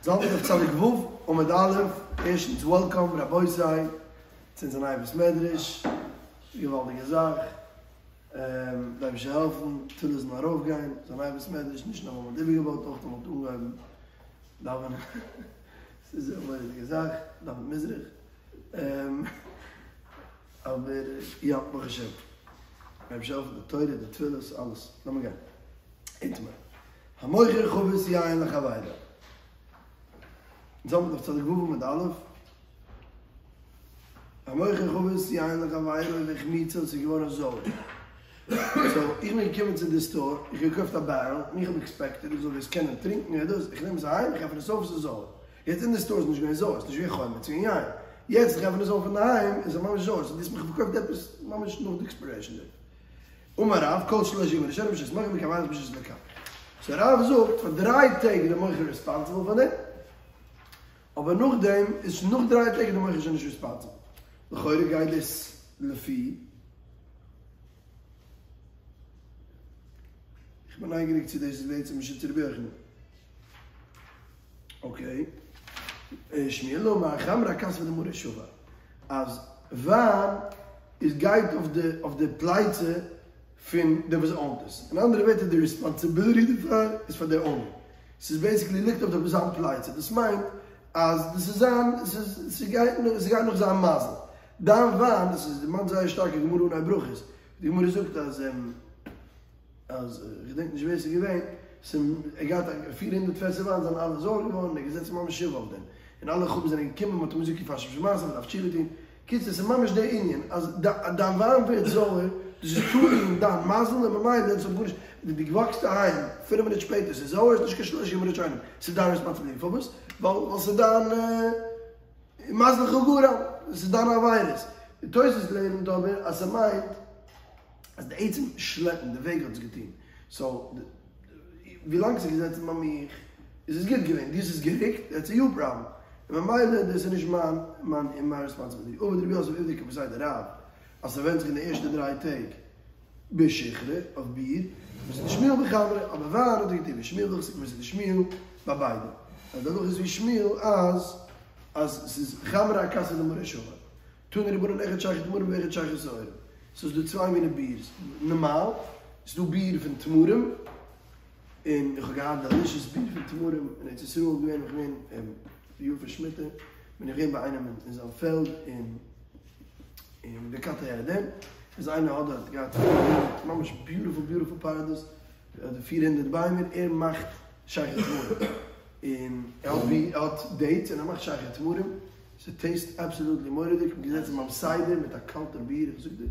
זאלמען אויף צדיק ו' עמוד א', ערשטנס וועלקאם רבותי צו אונזער נייע בית מדרש, געוואלדיגע זאך, די אייבערשטער זאל העלפן, תפילות זאלן ארויפגיין, ס'איז א נייע בית מדרש, נישט נאר ווייל מ'האט איבערגעבויט, אויך ווייל מ'האט אנגעהויבן דאווענען, ס'איז א מורא'דיגע זאך, דאווענט מזרח, אבער יא, ברוך השם, די אייבערשטער זאל העלפן די תורה, די תפילות, אלעס, לאמיר גיין. איתמר. המוכר חבית יין לחבירו. אונז האלטן אויף צדיק ו' עמוד א'. המוכר חבית יין לחבירו והחמיצה און ס'איז געווארן זויער. סאו איך בין געקומען צו די סטאר, איך האב געקויפט א בארעל, און איך האב עקספעקטעד איך זאל עס קענען טרינקען און דאס, איך נעם עס אהיים, איך עפן עס אויף, ס'איז זויער. יעצט אין די סטאר איז נישט געווען זויער, ס'איז נישט געווען חומץ, ס'איז געווען יין. יעצט איך עפן עס אויף אינדערהיים איז עס ממש זויער, סאו דו האסט מיך פארקויפט עפעס ממש נאך די עקספירעישן דעיט. אמר רב, כל שלש ימים הראשונים ברשות מוכרו מכאן ואילך ברשות לוקח. סאו רב זאגט פאר דריי טעג איז די מוכר ריספאנסיבל פאר דעם, אבער נאכדעם איז שוין נאך דריי טעג איז די מוכר שוין נישט ריספאנסיבל. לכאורה גייט דאס לפי. איך בין נייגעריג צו דאס איז בעצם שיטת רבי יוחנן. אקעי. שמואל אמר חמרא אכתפא דמריה שוי. אז וויין איז גייט אויף די אויף די פלייצע פון דער וואס אונט עס, אין אנדערע ווערטער די ריספאנסיביליטי דערפאר איז פאר דער אונער, ס'איז בעיסיקלי ליגט אויף די זיין פלייצע, דאס מיינט אז דאס איז זיין ס'איז ס'גייט ס'גייט נאך זיין מזל, דיין וויין, דאס איז דערמאנט זייער שטארק א גמרא אנהייב ברכות, די גמרא זאגט אז. אז כ'געדענק נישט ווער ס'איז געווען, ס'איז ער געהאט א 400 פעסער וויין זענען אלע זויער געווארן, ער איז געזעצן ממש שבעה אויף דעם, און אלע חכמים זענען געקומען מ'האט אים געזאגט כי פשע שמעתי מ'דארף תשובה טון, קיצור ס'איז ממש די ענין אז דיין וויין ווערט זויער, דאס איז תלוי אין דיין מזל און ממילא דאס האט גארנישט, ווען דו וואקסט אהיים פינף מינוט שפעטער ס'איז זויער איז נישט קיין שלושה ימים הראשונים, ס'איז דיין רעספאנסיביליטי, פארוואס? ווייל ס'איז דיין מזלך גרם, ס'איז דיינע עבירות, די תוס' לערנט אבער אז ס'מיינט. אז די עצם שלעפן די וועג האט עס געטון, סאו ווילאנג ס'איז געזעצן ביי מיך איז עס גוט געווען, דו האסט עס געריקט, דעטס יור פראבלעם, און ממילא דאס איז נישט מיין מיין מיין רעספאנסיביליטי, עבד רב יוסף עובדא כוותיה דרב, אז ס'ווענדט זיך אין די ערשטע דריי טעג בשיכרא אויף ביר, כוותיה דשמואל בחמרא, אבער וויין האט ער געטון ווי שמואל והלכתא כוותיה דשמואל ביי ביידע, אז די הלכה איז ווי שמואל אז אז ס'איז חמרא אכתפא דמריה שוי. תנו רבנן אחד שכר תמרים ואחד שכר שעורים. סאיז דא צוויי מיני בירס. נארמאל איז דא ביר פון תמרים, און איך האב געהאט דעלישעס ביר פון תמרים אין ארץ ישראל געווען איך געווען די יאר פון שמיטה בין איך געווען ביי איינעם אין זיין פעלד אין אין בקעת הירדן, איז איינער האט דארט געהאט פיר הונדערט ממש ביוטיפול ביוטיפול פרדס, אדער 400 ביימער, ער מאכט שכר תמרים, און ער האט ער האט דעיטס און ער מאכט שכר תמרים. ס'טעיסט אבסעלוטלי מורא'דיג, כ'בין געזעצן ביים סדר מיט א קאלטער ביר, איך זאג דיר,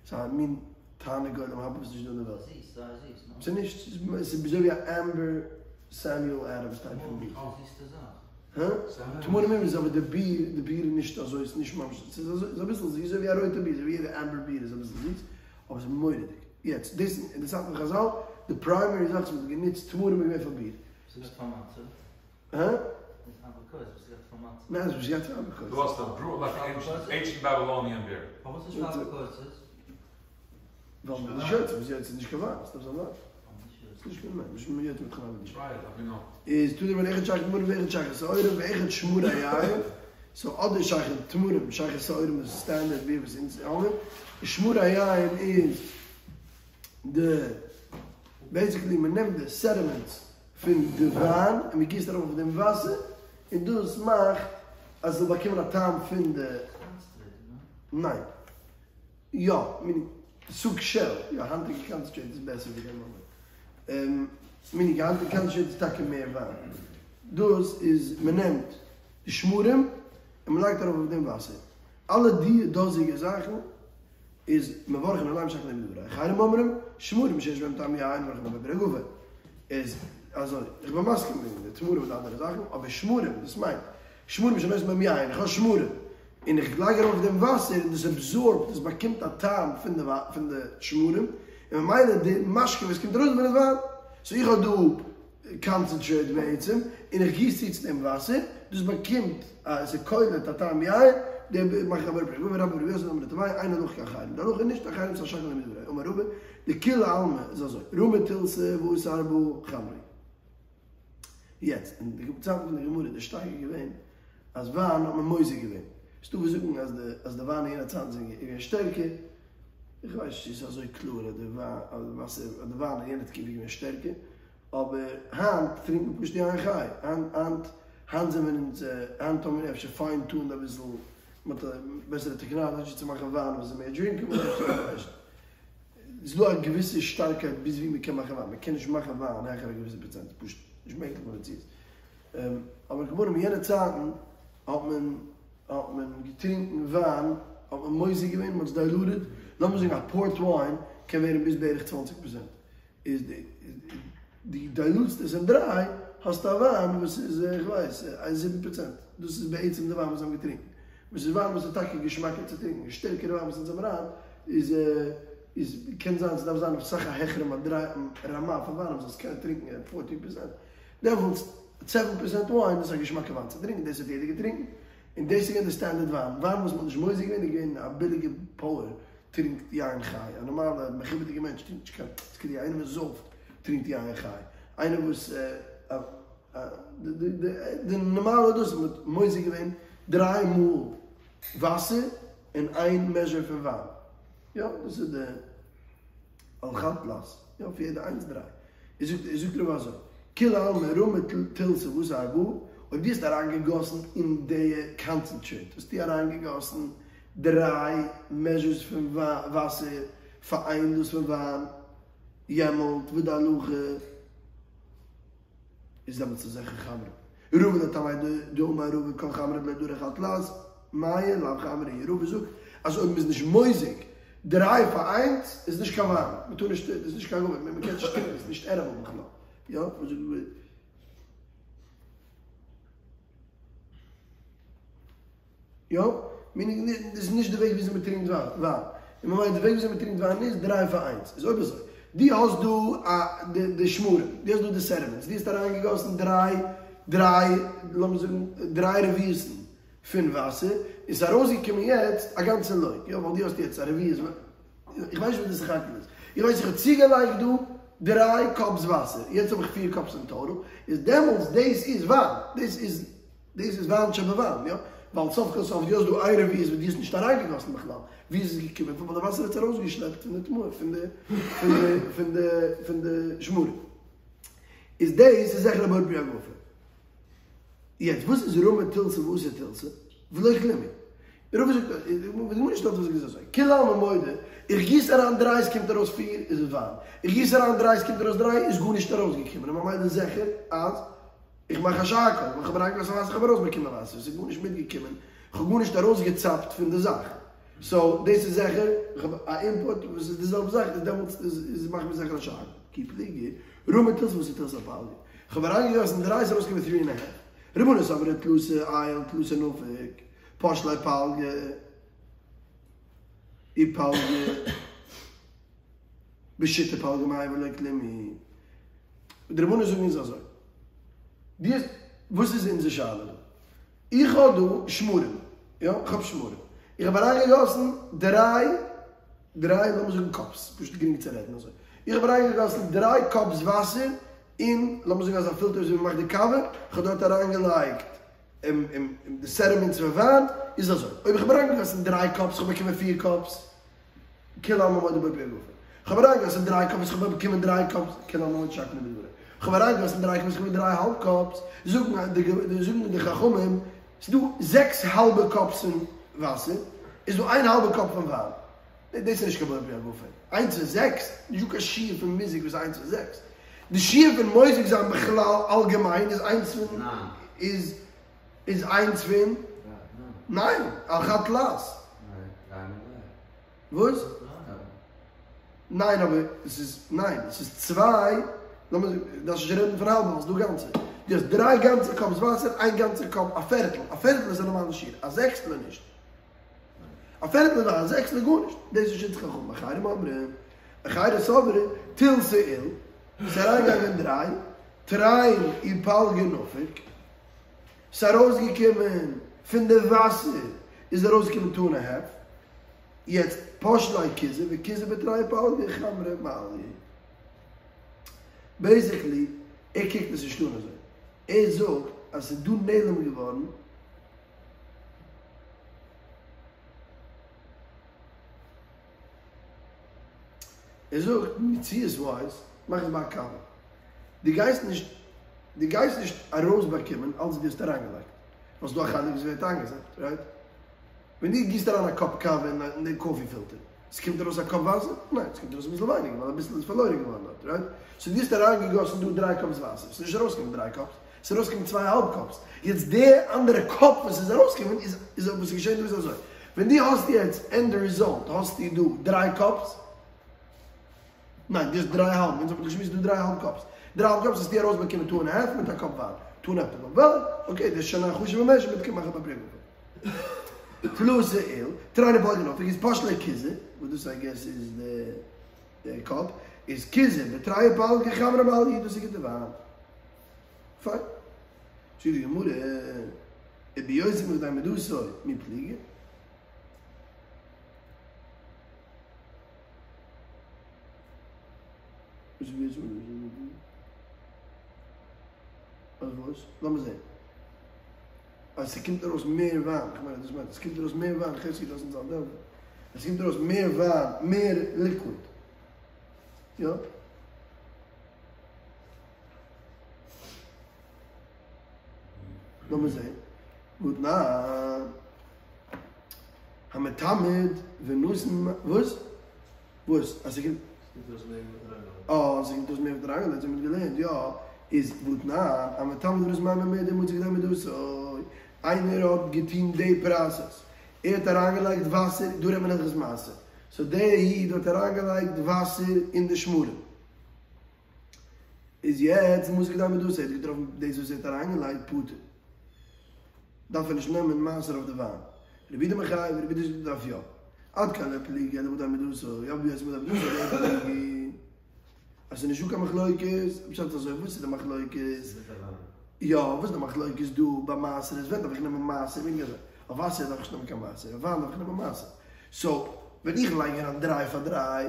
ס'איז א מין תענוג עולם הבא וואס איז נישט דא אין די וועלט. זיס, זייער זיס, נו. ס'איז נישט, ס'איז אזוי ווי א עמבער סעמיועל עדעמס טייפ פון ביר. זיסטע זאך. הא? תמרים איז אבער די ביר, די ביר איז נישט אזוי, ס'איז נישט ממש, ס'איז אזוי, ס'איז אביסל זיס, אזוי ווי א רויטע ביר, אזוי ווי יעדע עמבער ביר איז אביסל זיס, אבער ס'איז מורא'דיג. יעצט, דאס אין די צייט פון חזל, די פריימערי זאך וואס מ'האט גענוצט תמרים איז געווען פאר ביר. וואס איז געהאט פאר מצה? הא? פאר מצה? ניין, וואס גייט פאר אבער דו האסט א ברו לייק ענשענט בעבילאניען ביר. פארוואס נישט פאר אפיקורסות? ווייל מ'איז נישט יוצא, מ'איז יוצא נישט קיין וויין, ס'דארף זיין וויין. ס'איז נישט קיין וויין, נישט מ'איז יוצא מיט חמץ נישט. איז תנו רבנן אחד שכר תמרים ואחד שכר שעורים ואחד שמרי יין, סאו אדער שכר תמרים, שכר שעורים איז סטענדערט ביר וואס אונז האבן, שמרי יין איז די בעיסיקלי מ'נעמט די סעדימענטס פון די וויין און מען גיסט ארויף אויף דעם וואסער און דאס מאכט אז עס זאל באקומען א טעם פון די. ניין. יא, מיני סוג של, יא היינטיגע קאנצענטרעיט איז בעסער ווי דעם אבער מיני היינטיגע קאנצענטרעיט איז טאקע מער וויין. דאס איז מען נעמט די שמרים און מען לייגט ארויף אויף דעם וואסער. אלע די דאזיגע זאכן איז מברכין עליהם שהכל נהיה בדברו, אחרים אומרים, שמרים שיש בהם טעם יין מברכין בורא פרי הגפן, איז אזוי, איך בין מסכים מיט די תמרים מיט די אנדערע זאכן, אבער שמרים, דאס מיינט, שמרים שנותנים בהם יין, איך האב שמרים, און איך לייג ארויף אויף דעם וואסער און דאס עבזארבט, דאס באקומט א טעם פון די פון די שמרים, און ממילא די משקה וואס קומט ארויס דערפון איז וויין, סאו איך האב דא קאנצענטרעיט בעצם, און איך גיס צו צו דעם וואסער, דאס באקומט א, עס איז קולט א טעם יין, דער מאך איך א בורא פרי הגפן, רבה בר יוסף אמר לתרווייהו, אין הלכה כאחרים, די הלכה איז נישט אחרים ס'איז א שהכל נהיה בדברו, אמר רבא, דכולי עלמא איז אזוי, רמי תילתא ואתר בה חמרא. יעצט, אין די צייטן פון די גמרא איז די שטייגער געווען אז וויין האט מען מוזג געווען. ס'דא וואס זאגן אז די אז די וויין אין יענע צייטן זענען געווען שטערקער. איך ווייס נישט צו ס'איז אזוי קלאר אז די וויין אז די וואסער אז די וויין אין יענע תקופה איז געווען שטערקער. אבער היינט טרינקט מען פשוט יין חי. היינט היינט היינט זענען אונז היינט האבן מיר אפשר פיין טונד אביסל מ'האט א בעסערע טעקנאלעדזשי צו מאכן וויין וואס איז מער דרינקעבל אפשר איך ווייס נישט. ס'איז דא א געוויסע שטארקייט ביז ווי מ'קען מאכן וויין. מ'קען נישט מאכן וויין העכער א געוויסע פראצענט. ס'איז פשוט נישט מעגליך במציאות. אבער על כל פנים אין יענע צייטן האט מען האט מען געטרינקן וויין האט מען מוזג געווען מ'האט עס דיילוטעד, לאמיר זאגן א פארט וויין קען ווערן ביז בערך צוואנציג פראצענט, איז די די דיילוטסט עס אין דריי האסטו א וויין וואס איז איך ווייס זיבן פראצענט, דאס איז בעצם די וויין וואס זיי האבן געטרינקן, וואס איז וויין וואס איז טאקע געשמאקער צו טרינקן, די שטערקערע וויין וואס אונז האבן היינט איז איז קען זיין ס'דארף זיין אויף סאך א העכערע רמה פון וויין אז מ'זאל עס קענען טרינקען עט פארטין פראצענט. דעמאלטס סעווען פערסענט וויין איז א געשמאקע וויין צו טרינקען, דאס האט יעדער געטרינקן, און דאס איז געווען די סטענדערט וויין, וויין וואס מען האט נישט מוזג געווען איז געווען א ביליגע פויער טרינקט יין חי, א נארמאלע מכובד'יגע מענטש טרינקט נישט קיין, ס'קען איינער וואס זויפט טרינקט יין חי, איינער וואס די נארמאלע דאס מען האט מוזג געווען דריי מאל וואסער און איין מעזשער פון וויין, יא דאס איז די. על חד תלת, יא פאר יעדע איינס דריי. איז זאגט איז זאגט רבא אזוי, כולי עלמא רמי תילתא ואתי ארבעה, אויב דו האסט אריינגעגאסן אין די קאנצענטרעיט האסטו אריינגעגאסן דריי מעזשערס פון וואסער פאר איין דאס פון וויין, יעמאלט וואס די הלכה איז דעמאלטס איז זיכער חמרא. רבא לטעמיה דאמר רבא כל חמרא דלא דרך על תלת מיא לאו חמרא הוא. רבא זאגט אז אויב מ'איז נישט מוזג דריי פאר איינס איז נישט קיין וויין, מ'טאר נישט, איז נישט קיין וויין, מ'קען נישט טרינקען, איז נישט עדיבל בכלל. יא? יא? מינינג דאס איז נישט די וועג וויאזוי מען טרינקט וויין. און ממילא די וועג וויאזוי מען טרינקט וויין איז דריי פאר איינס. איז אויב אזוי, דו האסט דא א די די שמרים, דו האסט דא די סעדימענטס, דו האסט אריינגעגאסן דריי דריי לאמיר זאגן דריי רביעית'ן פון וואסער, און ס'איז ארויסגעקומען יעצט א גאנצע לוג, יא? ווייל דו האסט יעצט א רביעית, איך ווייס נישט וואס די סך הכל איז, איך ווייס איך האב צוגעלייגט דא דריי קאפס וואסער, יעצט האב איך פיר קאפס אין טאטאל, איז דעמאלטס דאס איז וויין, דאס איז. דאס איז וויין שבוויין, יא? ווייל סוף כל סוף דו האסט דא איין רביעית וואס דו האסט נישט אריינגעגאסן בכלל, ווי איז עס געקומען פון? ווייל די וואסער האט עס ארויסגעשלעפט פון די טמאה, פון די פון די פון די פון די שמרים. איז דאס איז זיכער א בורא פרי הגפן. יעצט וואס איז רמי תילתא ואתי תילתא? ולא כלום הוא. רבא זאגט, די גמרא שטעלט זיך איז אזוי, כולי עלמא מודה, איך גיס אריין דריי עס קומט ארויס פיר איז עס וויין, איך גיס אריין דריי עס קומט ארויס דריי איז גארנישט ארויסגעקומען, און ממילא איז זיכער אז איך מאך א שהכל, ווייל כ'האב אריינגעגאסן וואסער, כ'האב ארויסבאקומען וואסער, ס'איז גארנישט מיטגעקומען, כ'האב גארנישט ארויסגעצאפט פון די זאך, סאו דאס איז זיכער, איך האב א אינפוט וואס איז די זעלבע זאך, איז דעמאלטס איז מאכט מען זיכער א שהכל. כי פליגי, רמי תילתא ואתי תילתא אפלגא, כ'האב אריינגעגאסן דריי ס'איז ארויסגעקומען טרי ענד א האלף, רבנן סברי תלתא עייל תלתא נפיק, פש ליה פלגא ופלגא בשיתא פלגי מיא ולא כלום הוא. די רבנן זאגן אונז אזוי. די האסט, וואס איז אונזער שאלה דא? איך האב דא שמרים, יא, איך האב שמרים. איך האב אריינגעגאסן דריי, דריי, לאמיר זאגן קאפס, פשוט גרינג צו רעדן אזוי. איך האב אריינגעגאסן דריי קאפס וואסער אין, לאמיר זאגן אזא פילטער אזוי ווי מ'מאכט די קאווע, איך האב דארט אריינגעלייגט די סעדימענטס פון וויין, איז אזוי, אויב איך האב אריינגעגאסן דריי קאפס, איך האב באקומען פיר קאפס. כולי עלמא מודה בורא פרי הגפן. כ'האב אריינגעגאסן דריי קאפס איך האב באקומען דריי קאפס, כולי עלמא מודה שהכל נהיה בדברו. כ'האב אריינגעגאסן דריי קאפס איך האב דריי האלב קאפס, זאגן די זאגן די חכמים, ס'איז דא זעקס האלבע קאפס פון וואסער, איז דא איין האלבע קאפ פון וויין. דאס איז נישט קיין בורא פרי הגפן. איינס פון זעקס? נישט דא קיין שיעור פון מיזוג וואס איז איינס פון זעקס. די שיעור פון מוזג זיין בכלל אלגעמיין איז איינס פון איז איז איינס פון ניין, על חד תלת. וואס? ניין אבער עס איז ניין עס איז צוויי לאמיר זאגן דארפסט נישט רעדן פון האלבע ווייל ס'איז דא גאנצע דו האסט דריי גאנצע קאפס וואסער איין גאנצע קאפ א פערטל א פערטל איז א נארמאלע שיעור א זעקסטל איז נישט א פערטל איז א זעקסטל איז גארנישט דאס איז שיטת חכמים אחרים אומרים אחרים סברי תילתא עיל ס'איז אריינגעגאנגען דריי תרין ופלגא נפיק ס'איז ארויסגעקומען פון די וואסער איז ארויסגעקומען טו ענד א האלף, יעצט פש ליה כוזא וכוזא בתרי פלגי חמרא מעליא. בעיסיקלי ער קוקט עס נישט אן אזוי. ער זאגט אז ס'איז דא נעלם געווארן. ער זאגט מציאות ווייז מאך עס ביי א קאווע. דו גייסט נישט דו גייסט נישט ארויסבאקומען אלץ וואס דו האסט אריינגעלייגט. ווייל ס'דא א חלק וואס ווערט איינגעזאפט, רייט? ווען דו גיסט אריין א קאפ קאווע אין די קאפי פילטער, ס'קומט ארויס א קאפ וואסער? ניין, ס'קומט ארויס אביסל ווייניגער ווייל אביסל איז פארלוירן געווארן דארט, רייט? סאו דו האסט אריינגעגאסן דא דריי קאפס וואסער, ס'איז נישט ארויסגעקומען דריי קאפס, ס'איז ארויסגעקומען צוויי אהאלב קאפס. יעצט די אנדערע קאפ וואס איז ארויסגעקומען איז איז וואס איז געשען דא איז אזוי, ווען דו האסט יעצט ענד ריזאלט האסטו דא דריי קאפס, ניין דו האסט דריי אהאלב, אונז האבן געשמועסט דא דריי אהאלב קאפס, דריי אהאלב קאפס האסטו ארויסבאקומען טו ענד א האלף מיט א קאפ וויין, טו ענד א האלף קאפ וויין, אקעי דאס איז שוין א חשוב'ע מעזשערמענט קען מאכן בורא פרי הגפן. תלתא עיל, תרין ופלגא נפיק איז פש ליה כוזא, וואס דאס איי געס איז די קאפ, איז כוזא בתרי ופלגא חמרא מליא דאס איז גוטע וויין. פיין. זאגט די גמרא, וביותר מכדי מדתו מי פליגי? וואס איז ביותר מכדי מדתו? אז וואס? לאמיר זעהן. אז ס'קומט ארויס מער וויין, איך מיין אז דאס מיינט, עס קומט ארויס מער וויין, חזקי דאזענט סאונד דעלווע, עס קומט ארויס מער וויין, מער ליקוויד, יא? לאמיר זעהן, והתנן, המתמיד ונתן, וואס? וואס? אז ס'קומט. ס'קומט ארויס מער ווי מ'האט אריינגעלייגט. אה, ס'קומט ארויס מער ווי מ'האט אריינגעלייגט, אזוי האט מען געלערנט, יא. איז והתנן, המתמיד ונתן מים במרדם מצא כדי מדתו. איינער האט געטון די פראסעס. ער האט אריינגעלייגט וואסער, דא רעדט מען הלכות מעשר. סאו דער איד האט אריינגעלייגט וואסער אין די שמרים. איז יעצט מצא כדי מדתו, ער האט געטראפן דאס וואס ער האט אריינגעלייגט פטור. דארף ער נישט נעמען מעשר אויף די וויין. רבי יהודה מחייב, רבי יהודה זאגט דארף יא. עד כאן לא פליגי אלא בכדי מדתו, יא ביותר מכדי מדתו לא פליגי. אז ס'איז נישטא קיין מחלוקת, פשט אזוי, וואס איז די מחלוקת? יא, וואס איז די מחלוקת דא ביי מעשר איז ווען דארף איך נעמען מעשר, ווען אזוי, אויף וואסער דארף איך נישט נעמען קיין מעשר, אויף וויין דארף איך נעמען מעשר. סאו, ווען איך לייג אריין דריי פאר דריי,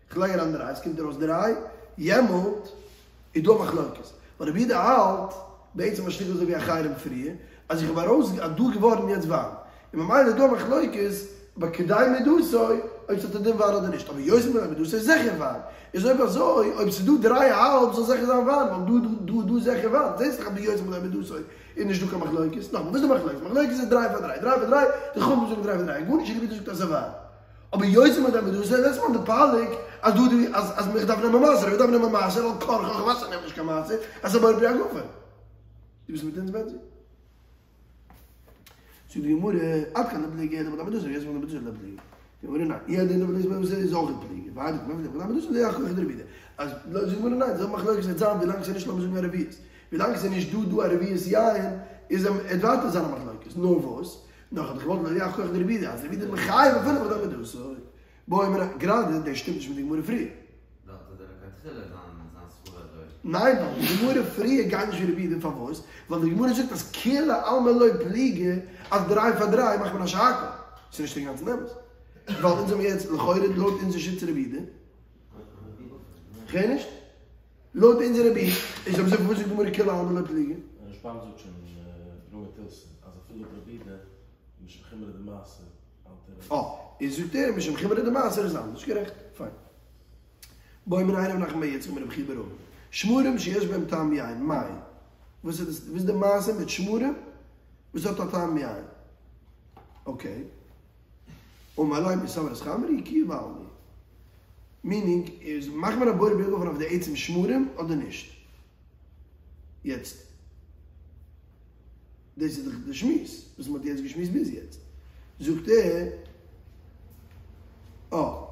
איך לייג אריין דריי, עס קומט ארויס דריי, יעמאלט איז דא א מחלוקת, ווייל רבי יהודה האלט בעצם א שטיקל אזוי ווי אחרים פריער, אז איך האב ארויס אז דא געווארן יעצט וויין, און ממילא איז דא א מחלוקת ביי כדי מדתו אויב ס'האט א דין וויין אדער נישט, אבער יותר מכדי מדתו איז זיכער וויין, איז אויב אזוי אויב ס'איז דא דריי אהאלב זאל זיכער זיין וויין, ווייל דא דא דא זיכער וויין, זעסט דאך אז ביי יותר מכדי מדתו איז נישט דא קיין מחלוקת, נאכאמאל וואס איז די מחלוקת? מחלוקת איז דריי פאר דריי, דריי פאר דריי, די חכמים זאגן דריי פאר דריי, גארנישט רבי יהודה זאגט אז ס'איז וויין. אבער יותר מכדי מדתו לית מאן דפליג אז דא די אז אז איך דארף נעמען מעשר איך דארף נעמען מעשר על כרחך וואסער נעמט נישט קיין מעשר אז ס'איז בורא פרי הגפן דו ביסט מיט אונז בענזי זאגט די גמרא עד כאן לא פליגי אלא בכדי מדתו יותר מכדי מדתו לא פליגי די גמרא ניין הוא הדין ביותר מכדי מדתו איז אויך פליגי והאי דקא מיפלגי בכדי מדתו להוכיח כח דרבי יהודה אז זאגט די גמרא ניין זאל מחלוקת וועט זיין ווילאנג ס'איז נישט לאמיר זאגן א רביעית ווילאנג ס'איז נישט דא דא א רביעית יין איז עס וועט ווייטער זיין א מחלוקת נאר וואס נאך האט איך געוואלט להוכיח כח דרבי יהודה אז רבי יהודה מחייב אפילו בכדי מדתו. בעא מיניה, גראדע דאס שטימט נישט מיט די גמרא פריער. דארף דאך לכתחילה זיין זיין סברא אזוי. ניין ווייל די גמרא פריער גייט נישט ווי רבי יהודה פארוואס? ווייל די גמרא זאגט אז כולי עלמא לא פליגי אז דריי פאר דריי מאכט מען א שהכל. ס'איז נישט אינגאנצן אמת. ווייל אונז האבן יעצט לכאורה לויט אונזער שיטה רבי יהודה. כ'הער נישט? לויט אונזער רבי איז אויב אזוי פארוואס זאגט די גמרא כולי עלמא לא פליגי? רשב"ם זאגט שוין אין רמי תילתא אז אפילו לויט רבי יהודה משום חומרא דמעשר האלט ער. אה, איז זאגט ער משום חומרא דמעשר איז אנדערש, גערעכט, פיין. בעא מיניה רב נחמן בר יצחק מרבי חייא בר אבין, שמרים שיש בהם טעם יין, מאי? וואס איז דאס, וואס איז די מעשה מיט שמרים וואס האט א טעם יין? אקעי. אמר ליה מי סברת חמרא היא כי בעלמא. מינינג איז מאכט מען א בורא פרי הגפן אויף די עצם שמרים אדער נישט? יעצט דאס איז דאך די שמועס וואס מען האט יעצט געשמועסט ביז יעצט. זאגט ער אה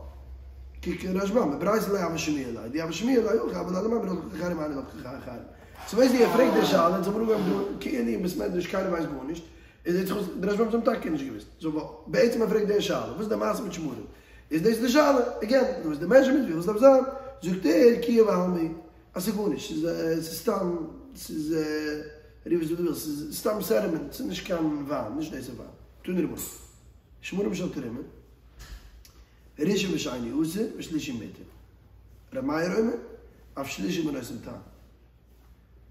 קוק אין רשב"ם בברייתא לא הוה שמיע ליה דאי הוה שמיע ליה הכי הוה ליה למימר הלכה כאחרים אין הלכה כאחרים. סאו בעיסיקלי ער פרעגט די שאלה אונז האבן אנגעהויבן דא כאילו אין בית מדרש קיינער ווייסט גארנישט איז זעט זיך אויס די רשב"ם האבן טאקע נישט געוואוסט. סאו בעצם ער פרעגט די שאלה וואס איז די מעשה מיט שמרים? איז דאס די שאלה, עגעין, דא איז די מעזשערמענט וויפיל עס דארף זיין, זאגט ער כי בעלמא, אז ס'איז גארנישט, ס'איז ס'איז סתם, ס'איז רוף עס ווי דו ווילסט, ס'איז סתם סעדימענט, ס'איז נישט קיין וויין, נישט דאס איז וויין. תנו רבנן. שמרים של תרומה, ראשון ושני אסור ושלישי מותר. ר' מאיר אומר, אף שלישי בנותן טעם.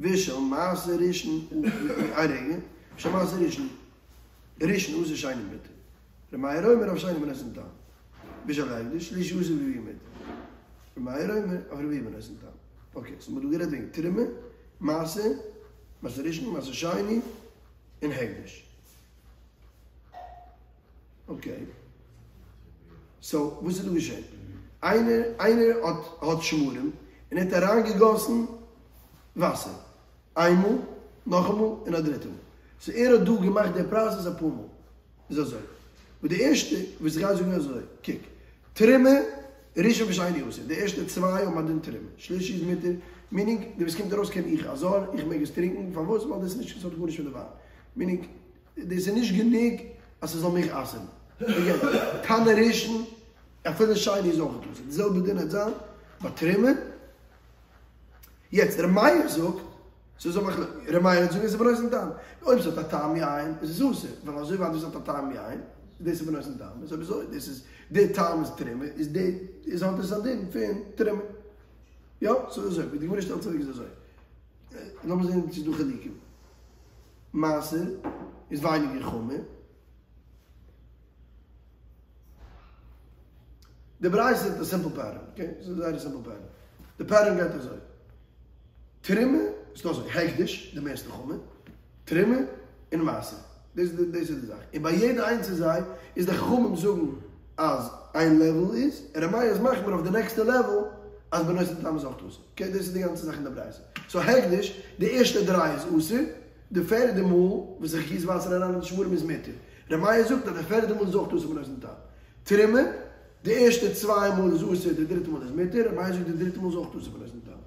ושל מעשר ראשון, איין רגע, של מעשר ראשון, ראשון אסור שני מותר. ר' מאיר אומר אף שני בנותן טעם. ושל הקדש, שלישי אסור ורביעי מותר. ר' מאיר אומר אף רביעי בנותן טעם. אקעי, סאו מ'האט דא גערעדט וועגן תרומה, מעשר, מעשר ראשון, מעשר שני, און הקדש. אקעי. סאו וואס איז דא געשען? איינער איינער האט האט שמרים און ער האט אריינגעגאסן וואסער. איינמאל, נאכאמאל, און א דריטע מאל. סאו ער האט דא געמאכט די פראסעס אפאר מאל. איז אזוי. וואס די ערשטע וואס איך גיי זאגן איז אזוי. קוק. תרומה, ראשון ושני אסור. די ערשטע צוויי האבן א דין תרומה. שלישי איז מותר. מינינג, די וואס קומט ארויס קען איך א זר, איך מעג עס טרינקען. פארוואס? ווייל דאס איז נישט, עס האט גארנישט מיט די וויין. מינינג, דאס איז נישט גענוג אז ס'זאל מיך אסר'ן. אגעין, תנא ראשון, אפילו שני איז אויך אסור. די זעלבע דין העט זיין ביי תרומה. יעצט ר' מאיר זאגט, ס'איז א מחלוקת, ר' מאיר וועט זאגן עס איז בנותן טעם. אויב ס'האט א טעם יין איז עס אסור, ווייל אזוי ווייט ווי ס'האט א טעם יין, דאס איז בנותן טעם, איז אויב אזוי דאס איז די טעם איז תרומה, איז די איז האט עס א דין פון תרומה. יא, ס'איז אזוי, ווי די גמרא שטעלט צוריק איז אזוי. לאמיר זען צו ס'איז דא חילוקים. מעשר איז ווייניגער חמור. די ברייתא האט א סימפל פעטערן, אקעי? ס'איז זייער א סימפל פעטערן. די פעטערן גייט אזוי. תרומה, ס'דא אזוי, הקדש, די מערסטע חמור, תרומה, און מעשר. דאס איז דאס איז די זאך. און ביי יעדע איינס פון זיי איז די חכמים זאגן אז איין לעוועל איז, און ר' מאיר איז מחמיר אויף די נעקסטע לעוועל אז בנותן טעם איז אויך אסור. אקעי, דאס איז די גאנצע זאך אין די ברייתא. סאו הקדש, די ערשטע דריי איז אסור, די פערדע מאל וואס איך גיס וואסער אריין אין די שמרים איז מותר. ר' מאיר זאגט אז די פערדע מאל איז אויך אסור בנותן טעם. תרומה, די ערשטע צוויי מאל איז אסור, די דריטע מאל איז מותר, ר' מאיר זאגט די דריטע מאל איז אויך אסור בנותן טעם.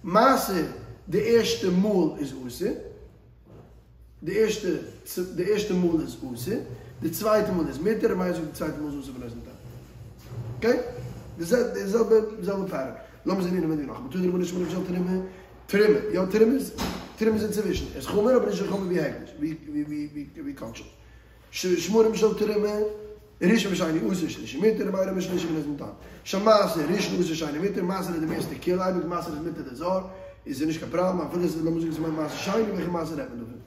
מעשר, די ערשטע מאל איז אסור, די ערשטע די ערשטע מאל איז אסור, די צווייטע מאל איז מותר, ר' מאיר זאגט די צווייטע מאל איז אסור בנותן טעם. אקעי? די זעלבע די זעלבע פעטערן. לאמיר זען אינעווייניג נאכאמאל. תנו רבנן שמרים של תרומה, תרומה, יא תרומה איז, תרומה איז אינצווישן, איז חמור אבער נישט אזוי חמור ווי הקדש, ווי ווי ווי ווי קדשים. שמרים של תרומה, ראשון ושני אסור שלישי מותר, ר' מאיר אומר שלישי בנותן טעם. של מעשר, ראשון אסור שני מותר, מעשר איז די מערסטע קל, אייביג מעשר איז מותר לזר, איז נישט קיין פראבלעם, אפילו עס איז לאמיר זאגן עס מיינט מעשר שני, וועלכע מעשר רעדט מען דא פון?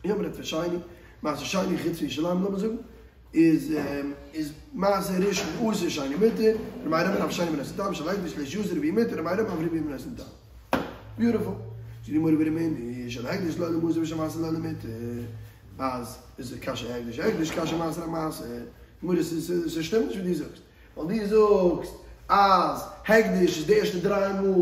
יא מען רעדט פון שני, מעשר שני חוץ פון ירושלים לאמיר זאגן, איז איז מעשר ראשון אסור שני מותר, ר' מאיר אומר אף שני בנותן טעם, של הקדש שלישי אסור רביעי מותר, ר' מאיר אומר אף רביעי בנותן טעם. ביוטיפול. זאגט די גמרא ורמינהי, של הקדש לעולם אסור ושל מעשר לעולם מותר. אז איז קשיא הקדש אהקדש קשיא מעשר אמעשר. גמרא ס'שטימט נישט וואס דו זאגסט. ווייל דו זאגסט אז הקדש איז די ערשטע דריי מאל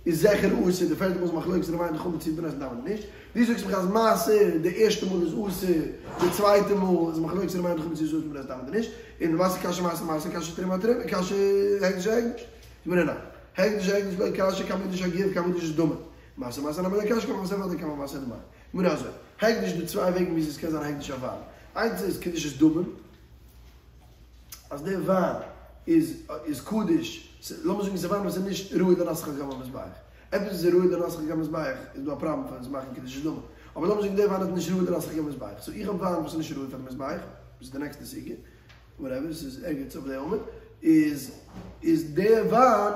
איז זיכער אסור, די פערטע מאל איז מחלוקת ר' מאיר און די חכמים צו בנותן טעם אדער נישט. דו זאגסט מיך אז מעשר די ערשטע מאל איז אסור, די צווייטע מאל איז מחלוקת ר' מאיר און די חכמים צו איז אסור בנותן טעם אדער נישט. און למעשה קשיא מעשר אמעשר קשיא תרומה אתרומה קשיא הקדש אהקדש. גמרא ניין. הקדש אהקדש לא קשיא כמה קדושת הגוף כמה קדושת דמים. מעשר אמעשר נמי לא קשיא כמה מעשר ודאי כמה מעשר דמים. גמרא אזוי. הקדש דא צוויי וועגן וויאזוי עס קען זיין הקדש אויף וויין. איינס איז קדושת דמים. אז דער וויין איז איז קדוש, לאמיר זאגן ס'איז וויין וואס איז נישט ראוי לנסך על גבי המזבח. עפעס וואס איז ראוי לנסך על גבי המזבח איז דא א פראבלעם פון עס מאכן קדושת דמים. אבער לאמיר זאגן דער וויין איז נישט ראוי לנסך על גבי המזבח. סאו איך האב וויין וואס איז נישט ראוי פאר די מזבח, דאס איז די נעקסטע סוגיא. וואטעווער, ס'איז ערגעץ אויף די עמוד, איז איז דער וויין,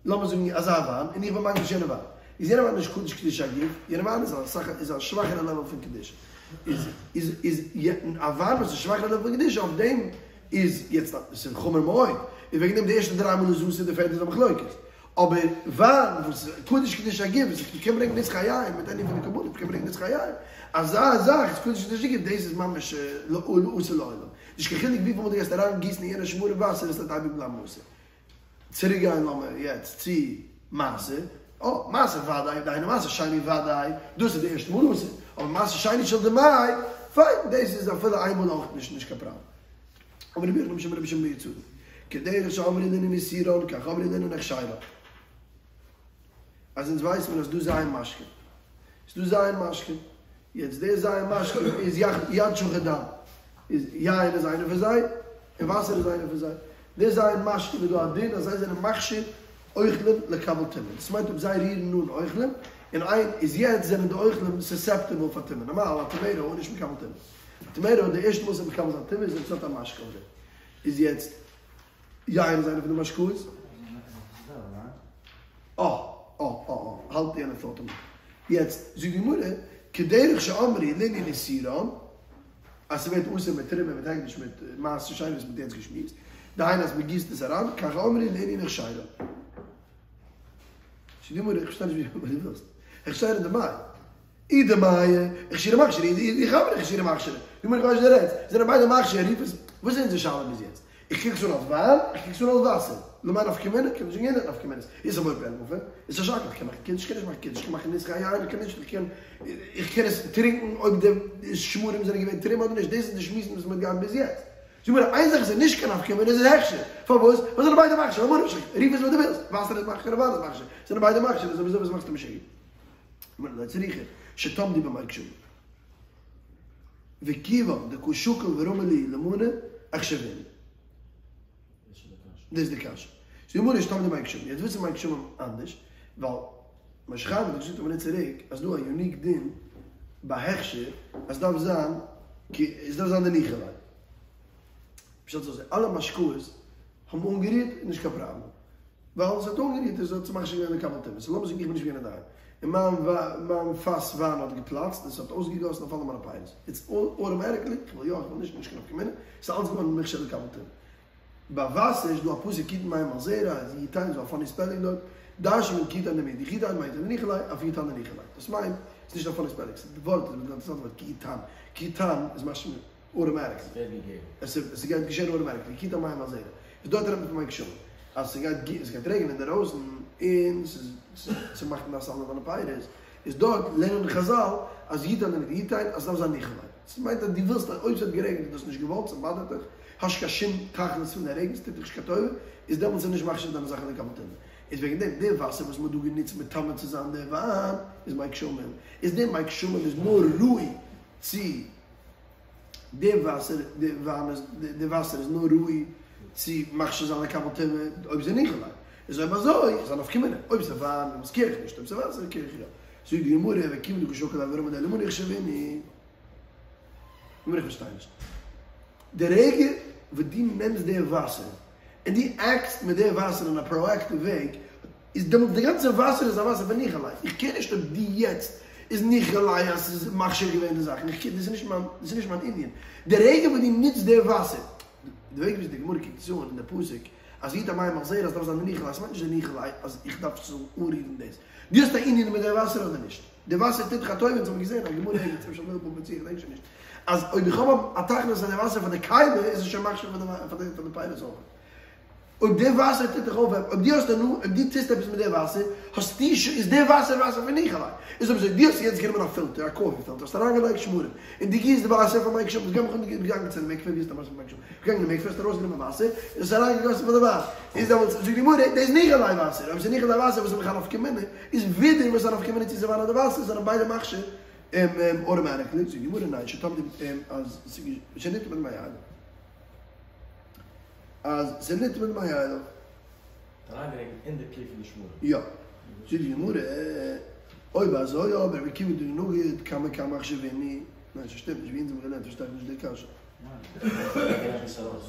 לאמיר זאגן אזא וויין, און איך בין מקדיש יענע וויין, איז יענע וויין נישט קדוש קדושת הגוף, יענע וויין איז א סאך איז א שוואכערע לעוועל פון קדושה, איז איז איז א וויין וואס איז שוואכערע לעוועל פון קדושה אויף דעם איז יעצט ס'איז חמור מאוד, איז וועגן דעם די ערשטע דריי מאל איז אסור די פערטע איז א מחלוקת. אבער וויין וואס איז קדוש קדושת הגוף, וואס איך קען ברענגען נסכי היין מיט עני פון די קרבנות, איך קען ברענגען נסכי היין, אזא זאך איז קדוש קדושת הגוף, דאס איז ממש אסור לעולם. נישט קיין חילוק וויפיל מאל דו גייסט אריין גיסן אין יענע שמרים וואסער, עס וועט אייביג בלייבן אסור. צוריק גיין לאמיר יעצט צו מעשר, אה, מעשר וודאי, דהיינו מעשר שני וודאי, דאס איז די ערשטע מאל אסור, אבער מעשר שני של דמאי, פיין, דאס איז אפילו איין מאל אויך נישט נישט קיין פראבלעם. אמר רבי יוחנן משום רבי שמעון בן יהוצדק, כדרך שאמרו לענין איסורן כך אמרו לענין הכשרן. אז אונז ווייסן מיר אז דא ז' משקין. ס'איז דא ז' משקין. יעצט די ז' משקין איז יד שחור דם. איז יין איז איינער פון זיי, און וואסער איז איינער פון זיי. די ז' משקין איז דא א דין אז זיי זענען מכשיר אוכלים לקבל טומאה. דאס מיינט אויב זיי רירן אן אוכלים, און איין איז יעצט זענען די אוכלים סוסעפטעבל פאר טומאה. נארמאל א טאמעיטא איז נישט מקבל טומאה. א טאמעיטא די ערשטע מאל ס'איז מקבל זיין טומאה איז ווען ס'האט א משקה אויף דעם. איז יעצט יין איז איינע פון די משקאות? אה אה אה אה האלט יענע thought. יעצט זאגט די גמרא, כדרך שאמרו לענין איסורן, אז ס'ווערט אסור מיט תרומה מיט הקדש מיט מעשר שני וואס מ'האט יעצט געשמועסט, דהיינו אז מ'גיסט עס אריין, כך אמרו לענין הכשרן. זאגט די גמרא, איך פארשטיי נישט ווי דו ווילסט. הכשרן דמאי. אי דמיא, אכשורי מכשרי, אי דחמרא אכשורי מכשרי. די גמרא איך ווייס נישט וואס דו רעדסט. זענען ביידע מכשיר, רוף עס, וואס איז אונזער שאלה ביז יעצט? איך קוק עס אן אלס וויין, איך קוק עס אן אלס וואסער. למאי נפקא מינה? קען נישט זאגן יענער האט נפקא מינות. איז אמאל פעלט מופע, איז א שאלה, איך קען מאכן קידוש, איך קען נישט מאכן קידוש, איך קען מאכן ניסוך היין, איך קען נישט, איך קען, איך קען עס טרינקן אויב די שמרים זענען געווען תרומה אדער נישט, דאס איז די שמועסן וואס מען האט געהאט ביז יעצט. זאג מיר, איין זאך איז נישט קיין נפקא מינה, איז עס הכשר. פארוואס? ווייל זענען ביידע מכשיר, ממה נפשך, רוף עס וואס דו ווילסט, וואסער איז מכשיר און וויין איז מכשיר, זענען ביידע מכשיר, איז אויב אזוי וואס מאכסטו משוגע? לא צריכא, שתמדו במי גשמים. וכיוון דקא שקיל ורמי להו למנא אחשבינהו. דאס איז די קשיא. זאגט די גמרא שתמדו במי גשמים. יעצט וואס איז מי גשמים אנדערש? ווייל משה חיים האט געזאגט א מינוט צוריק אז דא א יוניק דין ביי הכשר אז דארף זיין עס דארף זיין דניחא ליה. פשט איז אזוי, אלע משקאות האבן אנגערירט איז נישט קיין פראבלעם. ווייל עס האט אנגערירט איז האט עס מכשיר געווען לקבל טומאה. סאו לאמיר זאגן איך בין נישט געווען אינדערהיים און מיין מיין פאס וויין האט געפלאצט און עס האט אויסגעגאסן אויף אלע מיינע פירות. איטס אוטאמעטיקלי, איך וויל יא איך וויל נישט, נישט קיין נפקא מינה, ס'איז אלץ געווארן מוכשר לקבל טומאה. ביי וואסער איז דא א פסוק כי יתן מים על זרע, אז יתן איז דא א פאני ספעלינג דארט, דרש'נט מען כי יתן דמידי כי יתן מיינט דניחא ליה אף יתן דניחא ליה. דאס מיינט, ס'איז נישט א פאני ספעלינג, ס'איז די ווארט איז אן אינטערעסאנטע ווארט כי יתן, כי יתן איז משמע אוטאמאטיקלי. ס'ווערט געגעבן. עס גייט געשען אוטאמאטיקלי, כי יתן מים על זרע. איז דארט רעדט מען פון מי גשמים. אז ס'גייט ס'גייט רעגענען אינדערויסן און ס'מאכט נאס אלע דיינע פירות, איז דארט לערנען חזל אז יתן דמידי יתן אז ס'דארף זיין ניחא ליה. ס'מיינט אז דו ווילסט אז אויב ס'האט גערעגנט און דו האסט נישט געוואלט, ס'באדערט דיך, האסט קיין שום תכלית פון די רעגן, ס'טוט דיך נישט קיין טובה, איז דעמאלטס איז נישט מכשיר דיינע זאכן לקבל טומאה. איז וועגן דעם די וואסער וואס מ'האט דא גענוצט מטמא צו זיין די וויין איז מי גשמים, איז די מי גשמים איז נאר ראוי צו די וואסער, די וויין איז, די וואסער איז נאר ראוי צו מכשיר זיין לקבל טומאה אויב ס'איז ניחא ליה. איז אויב אזוי איז א נפקא מינה, אויב ס'איז וויין דעמאלטס קער איך נישט, אויב ס'איז וואסער קער איך יא. זאגט די גמרא, וכיוון דקא שקיל ליה ורמי ליה למנא אחשבינהו. גמרא איך פארשטיי נישט. די רגע וואס דו נעמסט די וואסער און דו עקטסט מיט די וואסער אין א פראאקטיוו וועג, איז דעמאלטס די גאנצע וואסער איז א וואסער פון ניחא ליה, איך קער נישט אויב דו יעצט איז ניחא ליה אז ס'איז מכשיר געווען די זאכן, איך קער, דאס איז נישט מיין, דאס איז נישט מיין ענין. די רגע וואס דו נוצט די וואסער, די וועג וויאזוי די גמרא קוקט עס אן אין די פסוק, אז יתן מים על זרע אז דארף זיין ניחא ליה, ס'מיינט נישט די ניחא ליה אז איך דארף ס'זאל אנרירן דאס. דו האסט א ענין מיט די וואסער אדער נישט? די וואסער טוט דיך א טובה, אונז האבן געזען א גמרא ערגעץ, אפשר בבא מציעא, איך געדענק שוין נישט, אז אויב איך האב א תכלית אז די וואסער פאר די כלי איז עס שוין מכשיר פאר די פירות אויך. אויב די וואסער טוט דיך אויף, אויב דו האסט הנאה, אויב דו טוסט עפעס מיט די וואסער, האסטו שוין, איז די וואסער וואסער פון ניחא ליה. איז אויב אזוי, דו האסט יעצט גענומען א פילטער, א קאפי פילטער, האסט אריינגעלייגט שמרים, און דו גיסט די וואסער פאר מי גשמים, וואס גייט מיך אן דו ביסט געגאנגען צו די מקווה, ווי האסטו וואסער פון מי גשמים? געגאנגען אין מקווה האסט ארויסגענומען וואסער און עס אריינגעגאסן פאר די וויין, איז דעמאלטס זאגט די גמרא דאס איז ניחא ליה וואסער, אויב עס איז ניחא ליה וואסער וואס איז מיך א נפקא מינה, איז ווידער וואס א נפקא מינה צו ס'איז וויין אדער וואסער זענען ביידע מכשיר אוטומאטיקלי, זאגט די גמרא ניין שתמדו אז שנטמאו במי עילב, אז ס'נטמא במי עילב. אריינגערעגנט אין די כלי פון די שמרים. יא. זאגט די גמרא, אויב אזוי אבער וכיון דנגיד קמא קמא אחשבינהו, ניין ס'שטימט נישט, ווי אונז האבן געלערנט פארשטיי איך נישט די קשיא. ווער נעמט עס ארויס?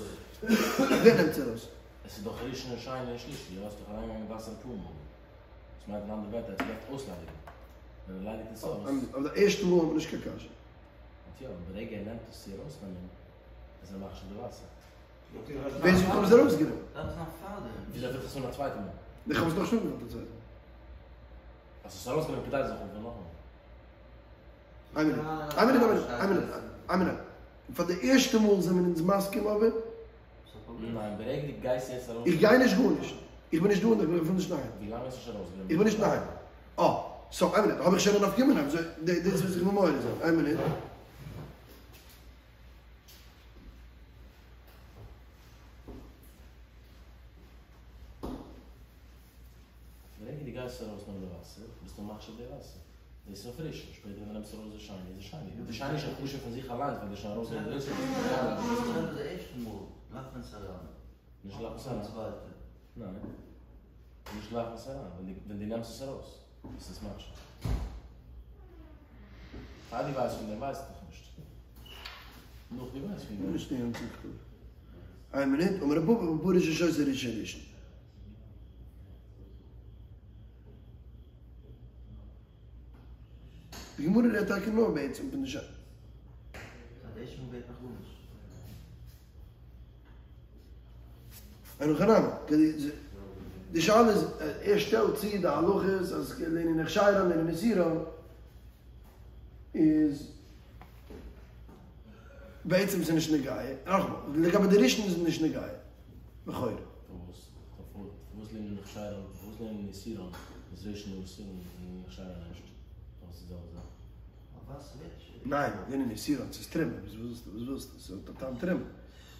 ווער נעמט עס ארויס? עס איז דאך ראשון און שני און שלישי, יא? עס איז דאך אריינגעגאנגען וואסער אפאר מאל. דאס מיינט אין אנדערע ווערטער ער האט עס געדארפט אויסליידיגן. ווען ער ליידיגט עס אויס. אויף די ערשטע מאל האט מען נישט קיין קשיא. יא, ברגע ער נעמט עס צו ארויסנעמען איז ער מכשיר די וואסער. ווער זאגט כ'האב עס ארויסגענומען? דארף זיין פארדעם. וויאזוי פילט עס אן א צווייטע מאל? איך האב עס נאך נישט אנגעפילט א צווייטע מאל. האסט עס ארויסגענומען כדי זיך אנפילן נאכאמאל? איין מינוט, איין מינוט, איין מינוט, איין מינוט, איין מינוט. פאר די ערשטע מאל זענען מיר אונז מסכים אבער? ניין, ברגע דו גייסט יעצט ארויס. איך גיי נישט גארנישט. איך בין נישט דא און איך בין נישט אינדערהיים. ווי לאנג האסט נישט ארויסגענומען? איך בין נישט אינדערהיים. אה, סאו איין מינוט, האב איך שוין א נפקא מינה? דאס וואס איך וויל מעורר זיין. איין מינוט. ברגע דו גייסט ארויס נעמען די וואסער, ביסטו מכשיר די וואסער. דאס איז אויף ראשון, שפעטער ווען דו נעמסט ארויס די שני, איז די שני. די שני איז שוין חשוב פון זיך אליינס ווייל דו האסט שוין ארויסגענומען די ראשון. די ערשטע מאל, לאכט מען עס אריין. נישט לאכן עס אריין. צווייטע. ניין. נישט לאכן עס אריין. ווען דו נעמסט עס ארויס, ביסטו עס מכשיר. פאר דו ווייסט פון דעם ווייסטו דאך נישט. נאך דו ווייסט פון דעם. נישט די גאנצע קלאר. איין מינוט, אמר רב פפא בפרה ששותה ראשון ראשון. די גמרא רעדט טאקע נאר בעצם פון די שני. אין הכי נמי, די שאלה איז, ער שטעלט צו די הלכות אז לענין הכשרן לענין איסורן איז בעצם ס'איז נישט נוגע, נאכאמאל, לגבי די ראשון איז נישט נוגע, לכאורה. פארוואס? פארוואס לענין הכשרן, פארוואס לענין איסורן איז ראשון אסור און לענין הכשרן נישט? דאך איז די זעלבע זאך. ניין, לענין איסורן, ס'איז תרומה, וואס ווילסטו, וואס ווילסטו, ס'האט א טעם תרומה.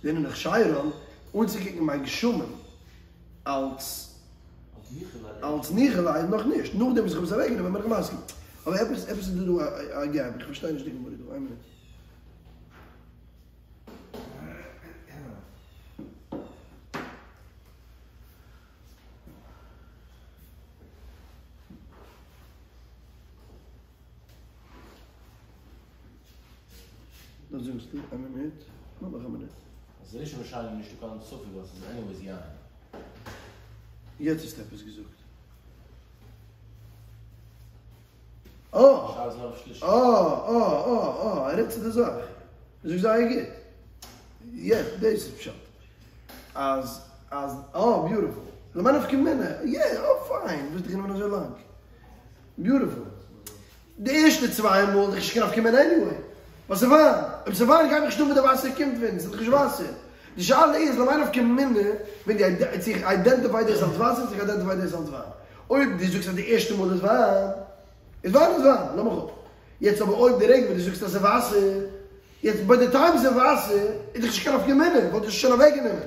לענין הכשרן, אנצוקוקן מי גשמים אלס אלס ניחא ליה נאך נישט, נאכדעם וואס איך האב עס אוועקגענומען בין איך מסכים. אבער עפעס עפעס איז דא דא א געפ, איך פארשטיי נישט די גמרא דא, איין מינוט. דאס זאגסטו? איין מינוט, נאך א מינוט. אז ראשון ושני נישטא קיין ספק ווייל ס'איז עניוועיס יין. יעצט האסטו עפעס געזאגט. אה! אה אה אה אה ער רעדט צו די זאך. דו זאגסט זייער גוט. יעצט דאס איז פשט. אז אז אה ביוטיפול. למאי נפקא מינה? יא אה פיין. וואס האט דיך גענומען אזוי לאנג? ביוטיפול. די ערשטע צוויי מאל איז נישט קיין נפקא מינה עניוועי. ווייל ס'איז וויין. אויב ס'איז וויין גייט מיך נישט אן ווי די וואסער קומט פון, ס'איז דאך נישט וואסער. די שאלה איז למאי נפקא מינה ווען דו צו איך איידענטיפיי דאס אלס וואסער צו איך איידענטיפיי דאס אלס וויין. אויב דו זאגסט אז די ערשטע מאל איז וויין, איז וויין איז וויין, לאז מיך אפ. יעצט אבער אויב די רגע וואס דו זאגסט אז ס'איז וואסער, יעצט ביי די טיים ס'איז וואסער, איז דאך נישט קיין נפקא מינה, ווייל דו האסט עס שוין אוועקגענומען.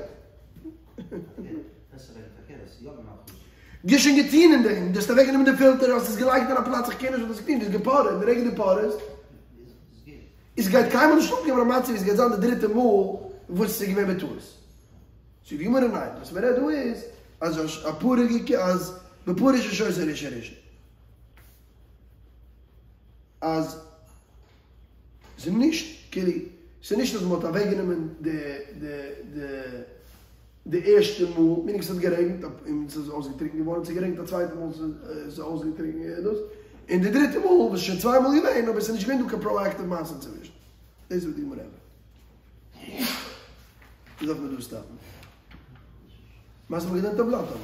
דו האסט שוין געטון אין דעם, דו האסט אוועקגענומען די פילטער, האסט עס געלייגט אין א פלאץ, איך קען נישט וואס דו האסט געטון, דו האסט געפארעט, די רגע דו פארעסט, עס גייט קיינמאל נישט אנקומען א מצב ווי עס גייט זיין די דריטע מאל וואס עס איז געווען בטעות. זאגט די גמרא ניין, וואס מען רעדט דא איז אז א פרה אז בפרה ששותה ראשון ראשון. אז ס'איז נישט כאילו, ס'איז נישט אז מ'האט אוועקגענומען די די די די ערשטע מאל, מיינונג ס'האט גערעגנט און ס'איז אויסגעטריקנט געווארן, ס'האט גערעגנט א צווייטע מאל ס'איז אויסגעטריקנט דאס, און די דריטע מאל וואס איז שוין צוויי מאל געווען אבער ס'איז נישט געווען דא קיין פראאקטיוו מעשה אינצווישן. דאס איז וואס די גמרא רעדט. וואס דארף מען דא סטאפן? מה ס'האט מען געלערנט א בלאט אבער.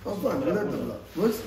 אה פיין, געלערנט א בלאט. וואס?